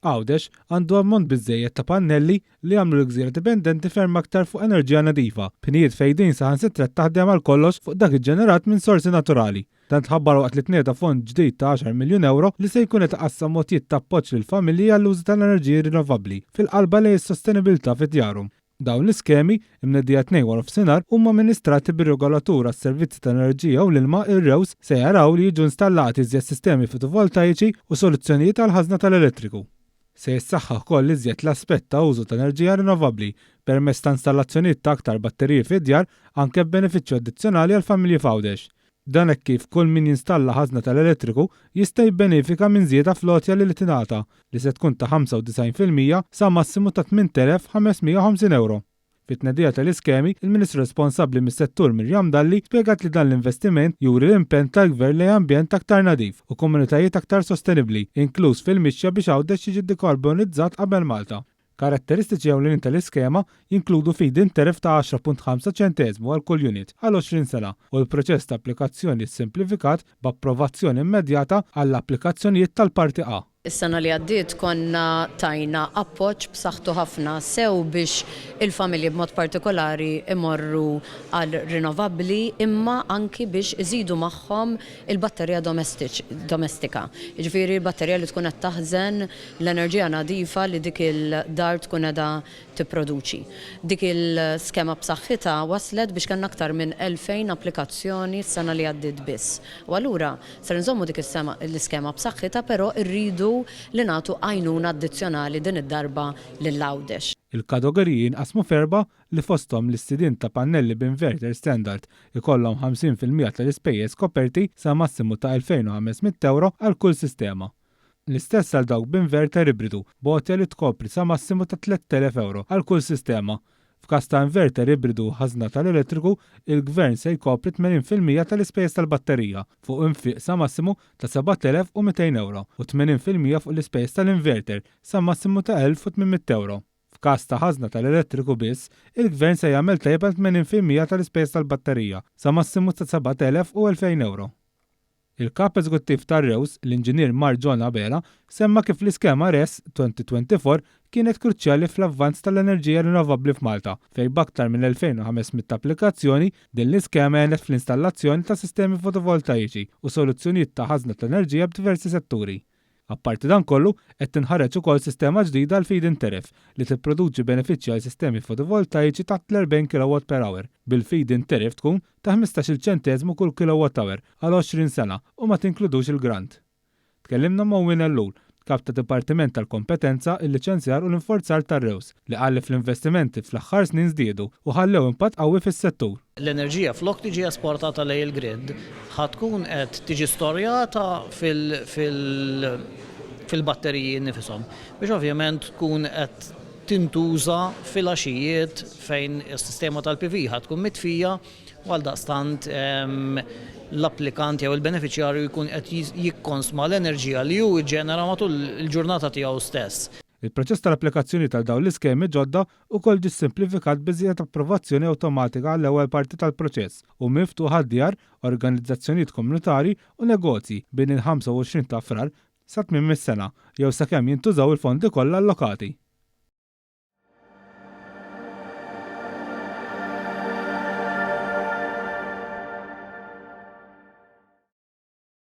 Għawdex għandu ammont biżżejjed ta' pannelli li jagħmlu l-gżira dipendenti ferm aktar fuq enerġija nadifa, b'ħinijiet fejn din saħansitra qed taħdem għal kollox fuq dak iġġenerat minn sorsi naturali. Dan tħabbar waqt li tnieda fond ġdid ta' għaxar miljun ewro li se jkun qed iqassam għotjiet ta' appoġġ lill-familji għall-użu tal-enerġiji rinnovabbli fil-qalba lejn is-sostenibilità fi djarhom. Dawn l-iskemi, imnedija t-Tnejn waranofsinhar, huma amministrati bir-Regolatur għas-Servizzi tal-Enerġija u l-Ilma, ir-REWS, se jaraw li jiġu installati iżjed sistemi fotovoltaiċi u soluzzjonijiet għall-ħażna tal-elettriku. Se jissaħħaħ ukoll iżjed l-aspett ta' użu ta' enerġija rinnovabbli permezz ta' installazzjonijiet ta' aktar batteriji fid-djar anke b'benefiċċju addizzjonali għall-familji f'Għawdex. Dan hekk kif kull min jinstalla ħażna tal-elettriku jista' jibbenefika minn żieda fl-għotja li tingħata, li se tkun ta' 95% sa massimu ta' 8,550 ewro. Fit-tnedija tal-iskemi, il-Ministru responsabbli mis-settur Miriam Dalli spjegat li dan l-investiment juri l-impenn tal-Gvern lejn ambjent aktar nadif u komunitajiet aktar sostenibbli, inkluż fil-mixja biex Għawdex jiġi ddikarbonizzat qabel Malta. Karatteristiċi ewlenin tal-iskema jinkludu feed-in tariff ta' 10.5 ċenteżmu għal kull unit għal 20 sena u l-proċess ta' applikazzjoni ssimplifikat b'approvazzjoni immedjata għall-applikazzjonijiet tal-Parti A. Is-sena li għaddiet konna tajna appoġġ b'saħħtu ħafna sew biex il-familji b'mod partikolari imorru għal rinnovabbli imma anki biex iżidu magħhom il-batterija domestika. Jiġifieri l-batterija li tkun qed taħżen l-enerġija nadifa li dik il-dar tkun qiegħda tipproduċi. Dik il-skema b'saħħitha wasslet biex kellna aktar minn 2,000 applikazzjoni s-sena li għaddiet biss. U allura ser inżommu dik l-iskema b'saħħitha però rridu li nagħtu għajnuna addizzjonali din id-darba lil Għawdex. Il-kategoriji jinqasmu f'erbgħa li fosthom l-sidien ta' pannelli b'inverter standard ikollhom 50% tal-ispejjeż koperti sa massimu ta' 2,500 ewro għal kull sistema. L-istess għal dawk b'inverter ibridu, b'għotja li tkopri sa massimu ta' 3,000 ewro għal kull sistema. F'każ ta' inverter ibridu u ħażna tal-elettriku, il-Gvern se jkopri 80% tal-ispejjeż tal-batterija fuq infiq sa massimu ta' 7,200 ewro u 80% fuq l-ispejjeż tal-inverter sa massimu ta' 1,800 ewro. F'każ ta' ħażna tal-elettriku biss, il-Gvern se jagħmel tajjeb għal 80% tal-ispejjeż tal-batterija sa massimu ta' 7,200 ewro. Il-Kap Eżekuttiv tar-REWS, l-Inġinier Mar John Abela, semma kif l-iskema res 2024 kienet kruċjali fl-avvanz tal-enerġija rinnovabbli f'Malta, fejn b'aktar minn 2,500 applikazzjoni, din l-iskema għenet fl-installazzjoni ta' sistemi fotovoltaiċi u soluzzjonijiet ta' ħażna tal-enerġija b'diversi setturi. Apparti dan kollu, qed tinħareġ ukoll sistema ġdida għal feed-in tariff li tipproduċi benefiċċji għal sistemi fotovoltaiċi taħt l-40 kilowatt per hour, bil-feed-in tariff tkun ta' ħmistax-il ċenteżmu kull kilowatt hour għal 20 sena u ma tinkludux il-grant. Tkellimna ma' Owen Ellul, Kap ta' Dipartiment tal-Kompetenza, il-Liċenzjar u l-Inforzar tar-REWS, li qal li fl-investimenti fl-aħħar snin żdiedu u ħallew impatt qawwi fis-settur. L-enerġija flok tiġi esportata lejn il-grid ħa tkun qed tiġi storjata fil-batteriji nnifishom biex ovvjament tkun qed tintuża filgħaxijiet fejn is-sistema tal-PV ħa tkun mitfija u għaldaqstant l-applikant jew il-benefiċjarju jkun qed jikkonsma l-enerġija li hu ġġenera matul il-ġurnata tiegħu stess. Il-proċess tal-applikazzjonijiet għal dawn l-iskemi ġodda ukoll ġie ssimplifikat bi żieda ta' approvazzjoni awtomatika għall-ewwel parti tal-proċess u miftuħ għad-djar, organizzazzjonijiet komunitarji u negozji bejn il-25 ta' Frar sa tmiem is-sena jew sakemm jintużaw il-fondi kollha allokati.